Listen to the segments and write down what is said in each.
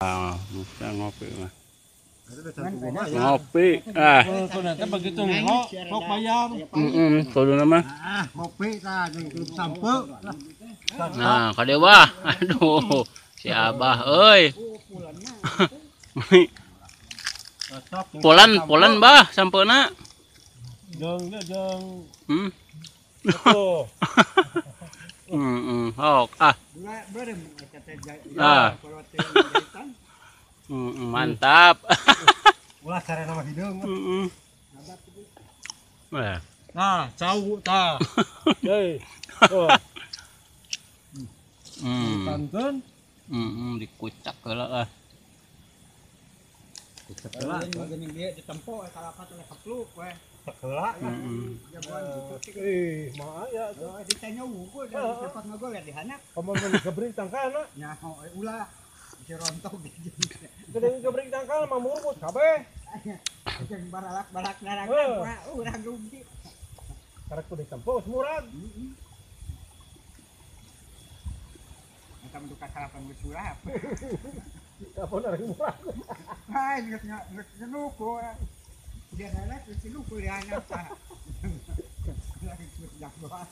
Ah, ngopi mah. Ngopi. Ah. Ternyata begitu ngelo, sok bayar. Heeh, kudu mah. Ah, ngopi tah jeung klub sampe. Nah, kadewa. Aduh, si Abah euy. Polan, polan bah sampeuna. Jeung jeung. Hok ah. Ah. Mantap. Ulah sarena mah hideung. Heeh. Nah, cau tah. Hei. Oh. Kanten. Dikucak heula lah. Kucak heula. Geuning dia ditempo kalapa teh kepluk we. Heula. Heeh. Mah aya tuh. Ditanya unggul dapat ngagol di hanak. Komo mun gebring tangkalna. Nyaho ulah. Bisa rontok gitu. Geuning gebring tangkal mah murmut kabeh. Jeung baralak-balak narang urang rugi. Karek kudu ditempo murag. Heeh. Eta mah duka salapan geus sulap. Kapan arek murag. Hai geus geus nuku. Dia nalak geus nuku di anak tah. Lagi geus jagoan.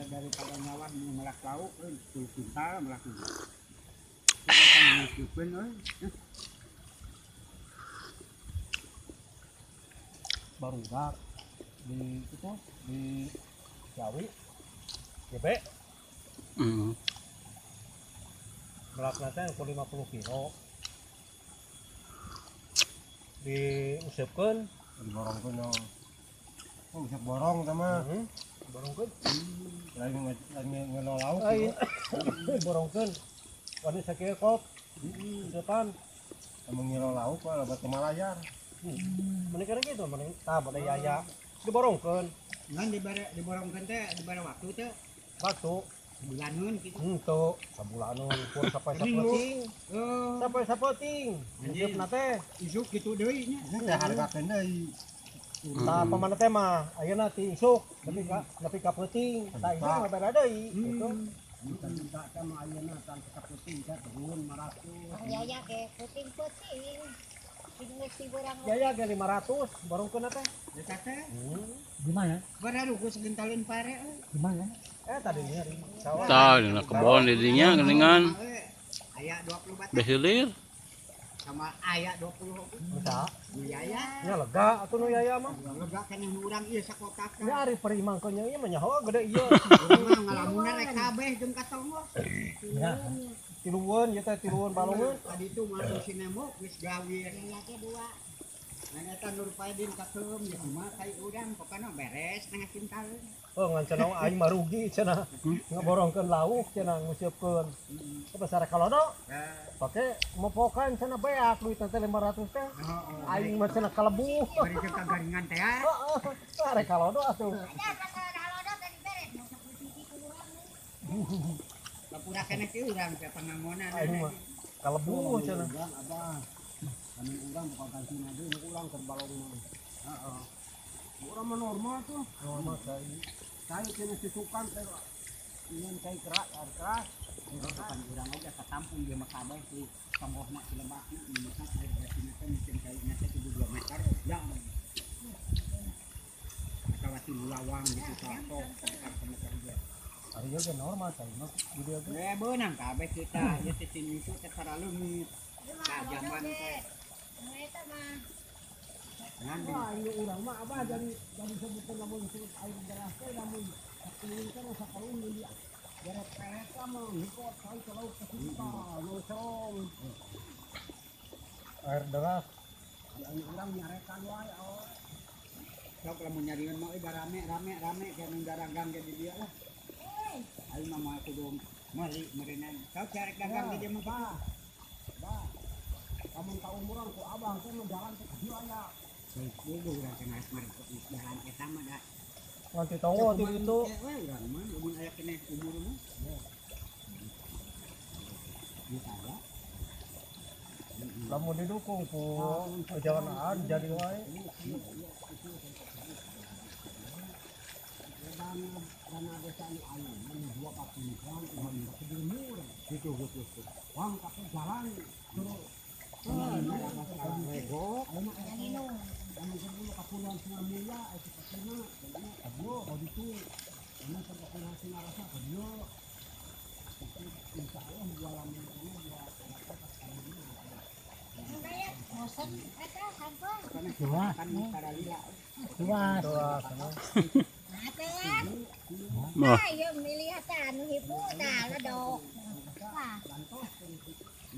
Daripada nyawa melak lauk, 10 kintal melak itu. Barudak di itu di Jawi, GB. Melak nanti 50 kilo. Diusapkan, diborongkan dong. Oh, usap borong sama. Borongkeun. Lain ngelo lauk. Lain. Borongkeun. Wani sakieu kop. Usepan. Amun ngelo lauk mah lebat ke Malayar. Mending kana kitu mending tah bade yaya. Diborongkeun. Ngan dibare diborongkeun teh dibare waktu teh. Waktu sebulaneun kitu. Henteu, sabulaneun pun sampai sapeuting. Sampai sapeuting. Usepna teh isuk kitu deui nya. Teh hargakeun deui. Tah pamana teh mah ayeuna ti isuk nepi ka peuting tah ieu mah beda deui gitu. Minta teh mah ayeuna tah ka peuting teh turun 500. Yaya ge peuting-peuting. Yaya ge 500 borongkeun teh. Eta teh. Gimana? Baru geus gentaleun pare euy. Gimana? Tadi nya sawah. Tah dina kebon di dinya geuningan. Aya 20 batang. Besilir. Sama aya 20. Bisa. Nu yaya. Nya lega atuh nu yaya mah. Lega kan yang urang ieu sakotak. Nya ari perimangkeun nya ieu mah nyaho gede ieu. Urang mah ngalamunan rek kabeh jeung katonggo. Nya. Tilueun ieu teh tilueun balongeun. Tadi itu mah sinemo geus gawir. Yaya ge dua. Ngan eta Nur Paidin kakeum ya kumaha kai urang pokona beres tengah kintal. Oh ngan cenah aing mah rugi cenah. Ngaborongkeun lauk cenah nguseupkeun. Ke pasar kalodo. Pake mopokan cenah beak duit teh 500 teh. Aing mah cenah kalebuh. Bari jeung kagaringan teh. Heeh. Arek kalodo atuh. Ada pasar kalodo tadi beres mau 10 siki ku urang. Bapura keneh ki urang teh pangangonan. Aing mah kalebuh cenah. Abah. Kami urang bukan ganti deui, urang keur balong mah. Heeh. Urang mah normal tuh. Normal cai. Cai cenah susukan teh. Ingin cai keras, air keras. Bukan urang oge katampung dia mah kabeh si tonggohna si lebakna mimisan air berasina teh mungkin caina teh kudu 2 meter ya. Atawa ti lawang gitu tok tok dia. Ari ge normal cai mah gede ge. Beunang kabeh kita ieu teh tinyusu teh taraleungit. Nah, zaman teh. Eta mah. Wah, ini urang mah abah jadi sebutkeun lamun disebut air deras teh lamun sakieu teh sakalun deui. Jarak kereta mah ngikot kai ke laut ke situ ngosong. Air deras. Di urang nyarekan wae awe. Sok lamun nyarieun mah euy rame rame rame kayak nu dagang ge di dieu lah. Aing mah moal kudu meuli meureunana. Sok carek dagang di dieu mah bah. Bah. Lamun ka umuran ku abang teh nu jalan teh ka dieu aya. Bogo urang teh ngares jalan eta mah da. Nganti tonggo ti ditu. We urang mah lamun aya keneh umur mah. Geus aya. Lamun didukung ku jangan jadi wae. Dana desa nu aya mun dua papunkan uang kebun gitu gitu. Wang pakai jalan terus lego kapunan Sinarmulia itu kasina aduh kalau itu ini kapunan Sinarasa aduh insya Allah jualan ini buat bosan eta sampah kan luas Mah. Ayo milih anu hipu tah ledok.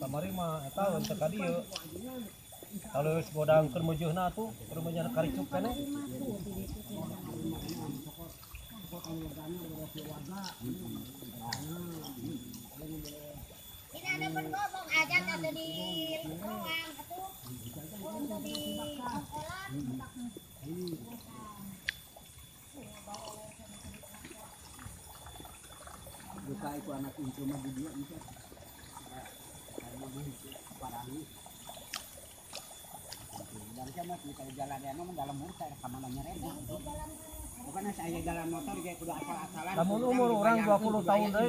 Kamari mah eta teu ka dieu. Kalau geus godangkeun meujeuna atuh, keur meujeuna karicuk keneh. Ini ada pun ngomong aja atau di ruang atuh. Untuk di sekolah. Buka itu anak incu mah di dia bisa. Karena parani. Dan sama kalau jalan anu mah dalam murta ka mana nyerempet. Bukan saya jalan motor kayak kudu asal-asalan. Lamun umur orang 20 tahun deui.